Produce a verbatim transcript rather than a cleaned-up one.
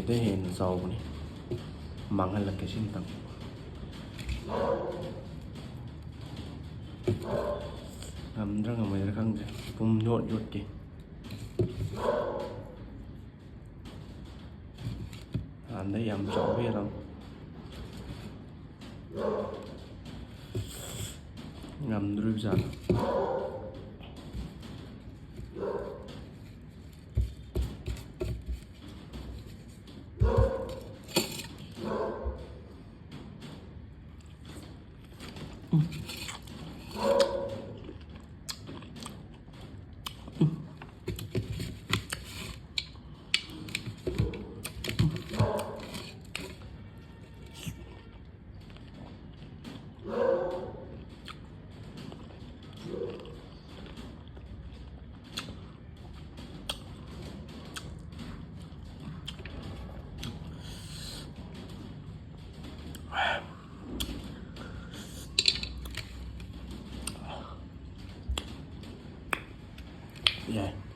ꯁꯤꯗꯩ ꯍꯦꯟꯅ ꯆꯥꯎꯕꯅꯤ꯫ ꯃꯥꯡꯍꯜꯂꯛꯀꯦ ꯁꯤꯃꯇꯪ꯫ ꯉꯝꯗ꯭ꯔꯥ ꯉꯝꯃꯣꯏꯗ꯭ꯔꯥ ꯈꯪꯗ꯭ꯔꯦ꯫ ꯄꯨꯝ ꯌꯣꯠ ꯌꯣꯠꯀꯦ꯫ ꯍꯥꯟꯅꯗꯩ ꯌꯥꯝ ꯆꯥꯎꯕ ꯍꯦꯜꯂꯝ꯫ ꯉꯝꯗꯣꯔꯤꯕ ꯖꯥꯠꯂ? ꯌꯥꯏ꯫